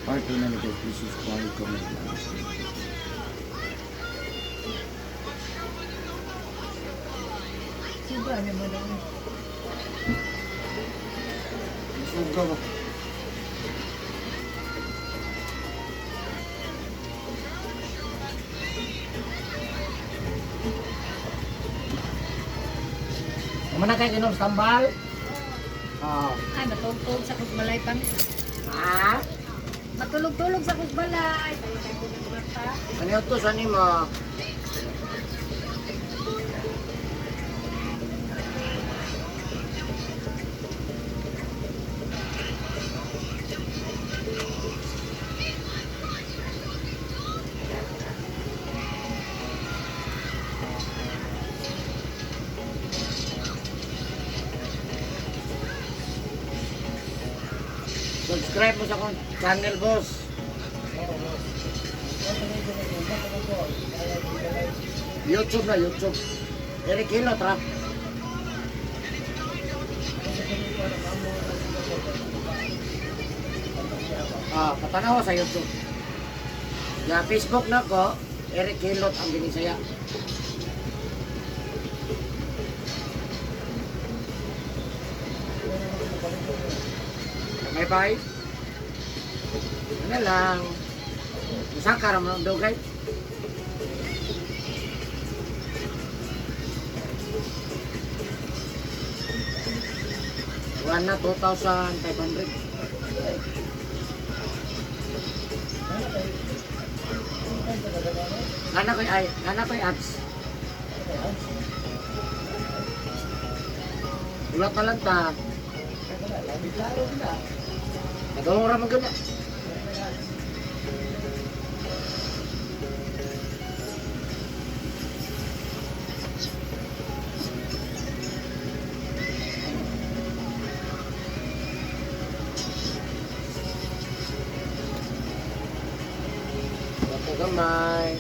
Part 2 na ni, guys. Please subscribe, comment, like, share. Suga ni mo na. Suga ba? Mana kay kinom sambal? Oh. Ay, matulog sa kugbalay pang. Ah? Matulog-tulog sa kugbalay. Tayo tayo ko ng kwarta. Ano to sa nimo? Subscribe mo sa akong channel, boss. YouTube na, YouTube. Eric Hilot, ra. Ah, patanaw sa YouTube. Ya, Facebook na ko, Eric Hilot ang binisaya. Bye bye. Ano lang. Masaka ra man ang dugay. Wala na, 2,500. Nana ko'y ay, nana ko'y ads. Ulat na lang ta. Nagawang ra man gyud na. Wato gamay.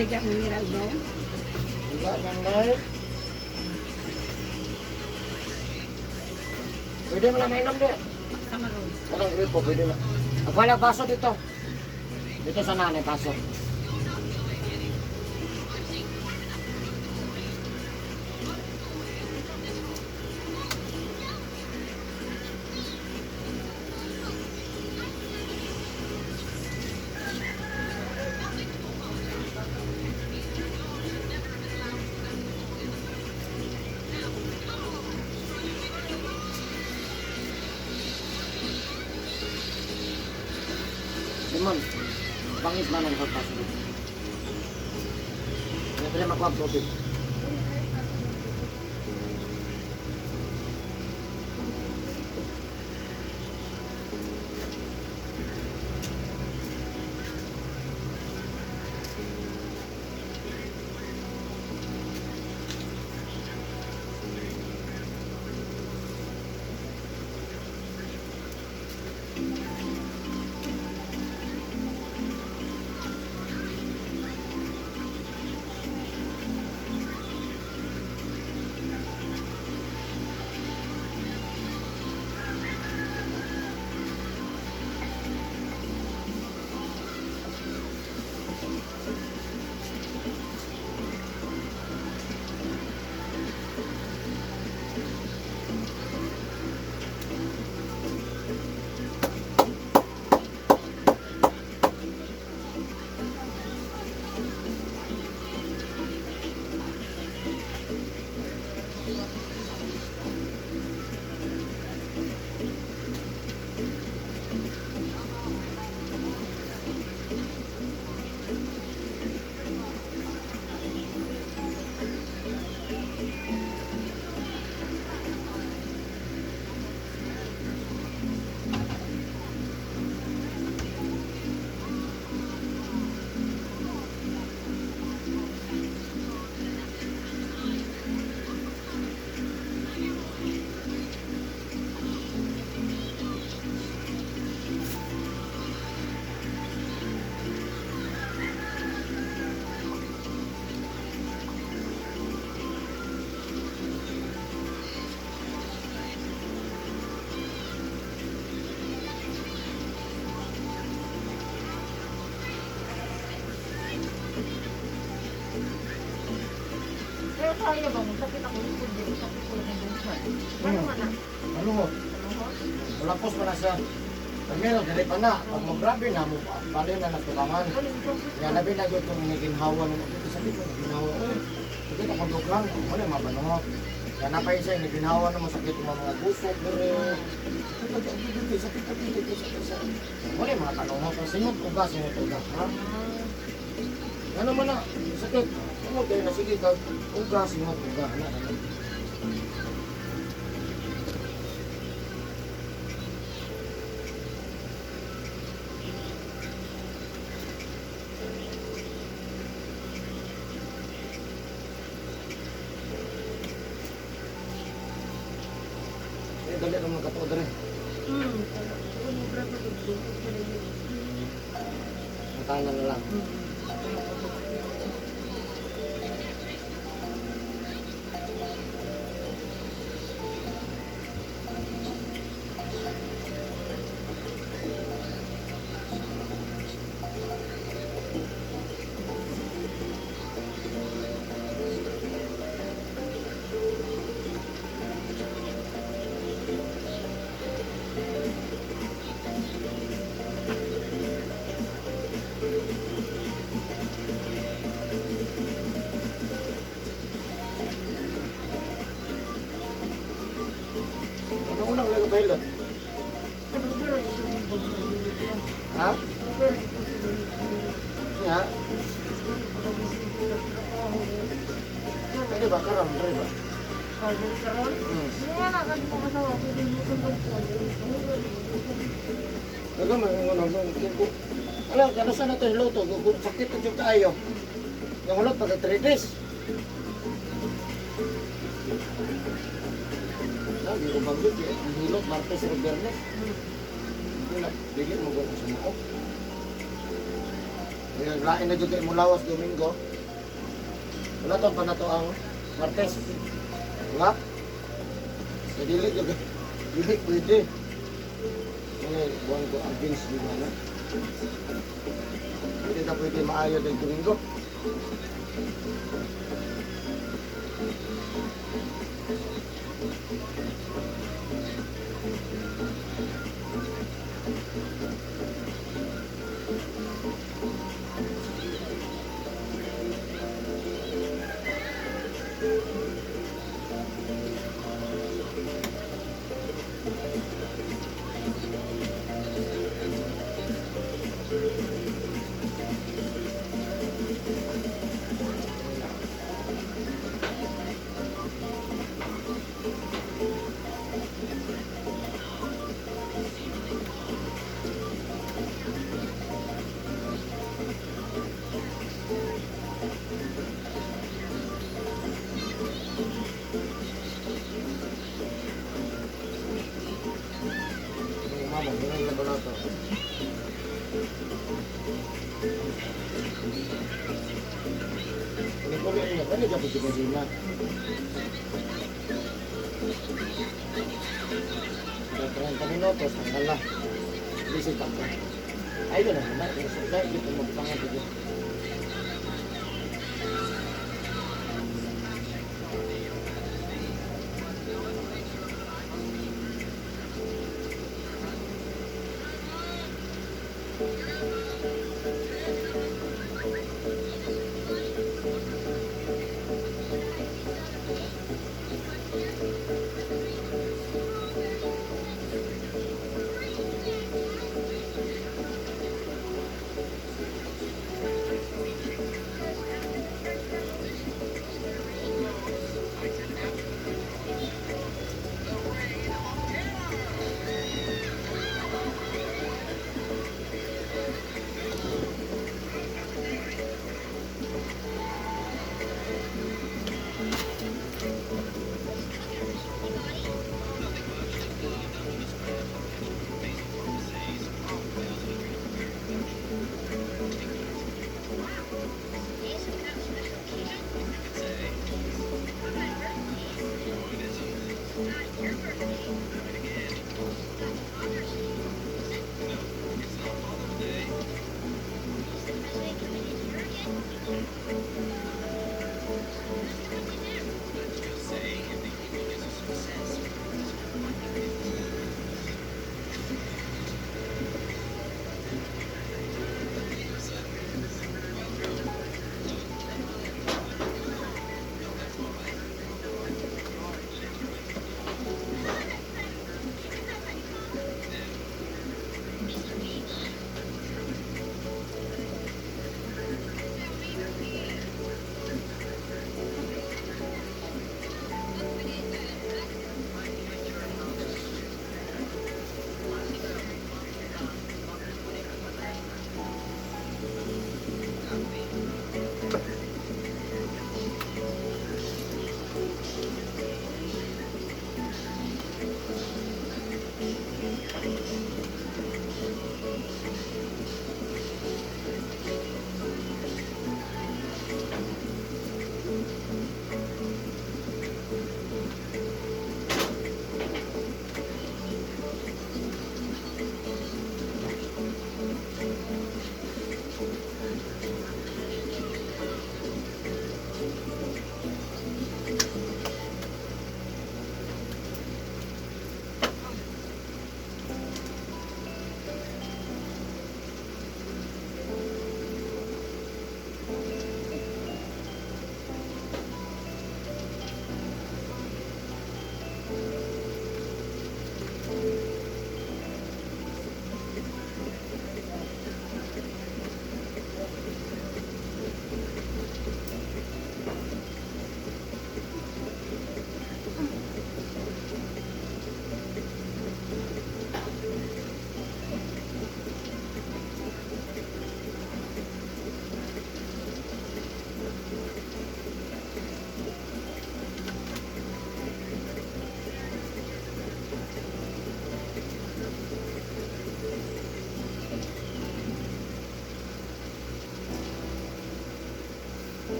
Balik ang mineral ba? Wala nang light. Pwede mo lang mainom di. Sama ron. Walang gripo, pwede lang. Ako wala baso dito. Dito sa nanay, baso. Simon, bangis man ang baso dito. Hindi pala makuha ang tubig. Pero kaya ba mo? Sakit ako likod din. Sakit ko lang yung. Ano man na? Ano mo? Malapos mo na siya. Primero, dili pa na. Pag magrabe na mo, bali na natulangan. Nga labi na yun kung naginhawa nung ito sabi ko, naginhawa. Uy, sakit ako duglang. Wala, mabanungot. Kaya napay siya, naginhawa na mo, sakit mo mga gusok, pero sakit ako dito, sakit ako dito, sakit sa. Wala, mga tanungot. Singot uga, singot uga. Ha? Ano man na, sakit. Ano kayo na, sige, uga, singot uga. Ano, ano. Eh, dali lang mga katuod rin. Ano grabe ko dito. Ang tanan na lang. Ano unang lago ba hilot? Ha? Nga? Pwede ba? Karon, pwede ba? Ano man yung ano, ano, ko. Ala, kano sa nato hiloto, sakit na jud kaayo. Yung hulot pagka 3 days. Lagi ko banggit eh. Ang hilot, Martes o Biyernes. Wala, dili mo gano'n sa mao. Kaya lain na jud kay mo lawas Domingo. Wala tong pa na to ang Martes. Wala. Kaya dili jud dili pwede. Ano buwan ko against di ba na? Pwede ta pwede maayo dahil Domingo. Yung mama, yun ang ba to? Ini ko rin niya, kani dapat yung na. 30 minutos, tanggal na. Visit ako. Ay, doon na naman. Dahil dito magpangan dito.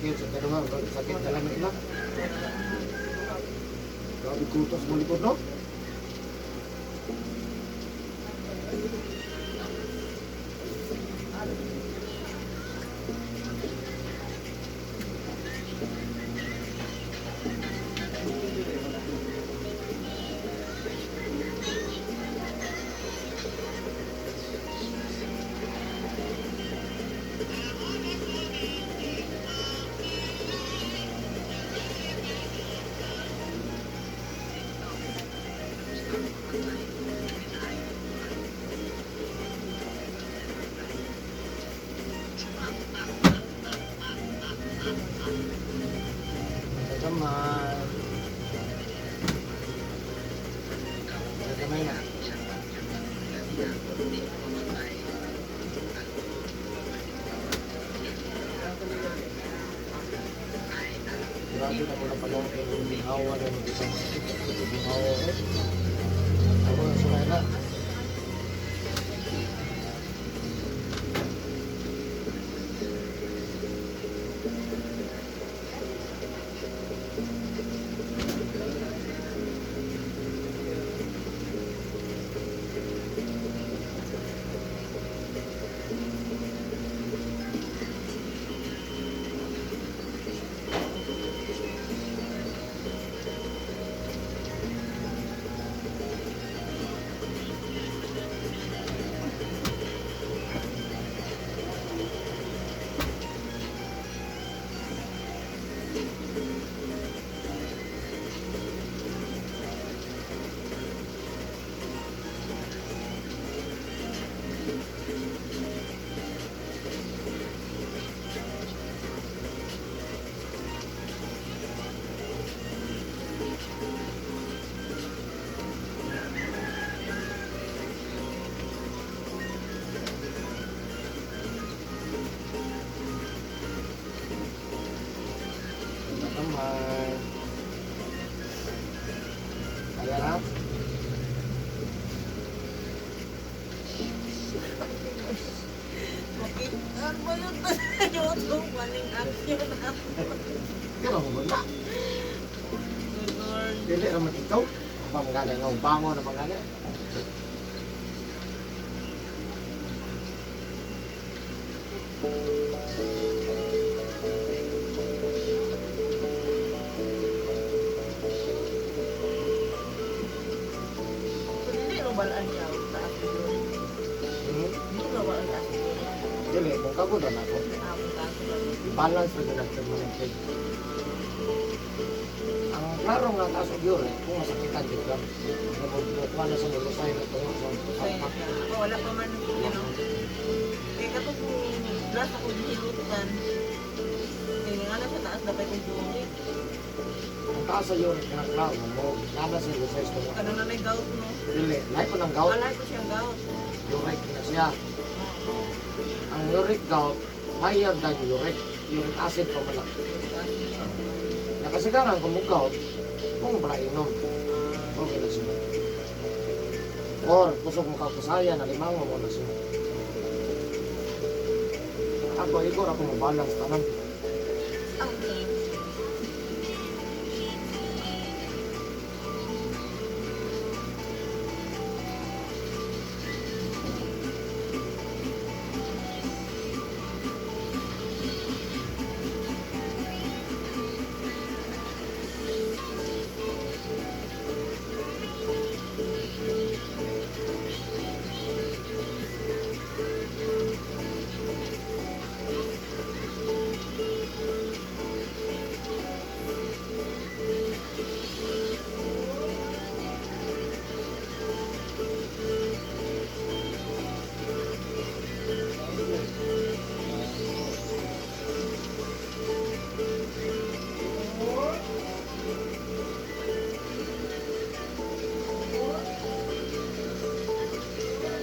Sakit sa tinungan, sakit na lang ila. Grabe kutos mo likod, no? Gamay. Gamay na. Grabe na muna pala ang ginhawa na yung isang ginhawa eh. Ako na sumay na. Gamay. Kaya na? Makita mo yun sa YouTube, maling action na. Kaya mo na. Good Lord. Dili raman ikaw. Ang mga nga bango na mga So, dili ro balaan niya taas yun. Dili ro balaan taas yun. Dili, kung kagod na ako. Ah, kung taas yun. I-balance na ganang permanente. Ang klaro nga taas og yun, eh, kung masakitan dito ka, namukuha na sa mulusay na tungo sa Usay na siya. Ako wala pa man, you know. Kaya kato kung last ako gihilutan. Kaya nga na sa taas dapat kong buhok. Ang taas sa uric na klaro mo, nana sa lusay sa tungo. Kano na may gout, no? Dili, lahi ko ng gout, Wala ko siyang gout. uric na siya. Ang uric gout, higher than uric. Uric acid pa man na. Nakasigaran kung mo gout, kung para inom, okay na siya. Or, kusog mo kakusaya, nalimango mo na siya. Ako, igor ako mo balance tanan. Okay.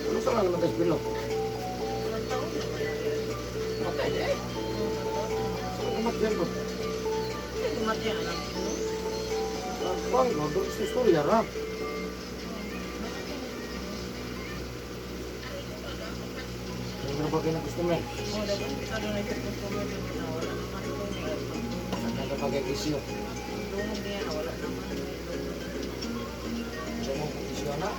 Ano sa lang naman tayo sa bilog? Ilang taon na ba yan? Matay eh. Oo, taon na. Saan ka matyan ko? Hindi, dumatay ang anak ko. Kuang ko, doon sa istorya ra. Ano ba kayo ng customer? Oh, dapat kita doon ay customer din na wala naman ito. Pagkakisyo. Dungog niya, wala naman. Sa mong kakisyo na.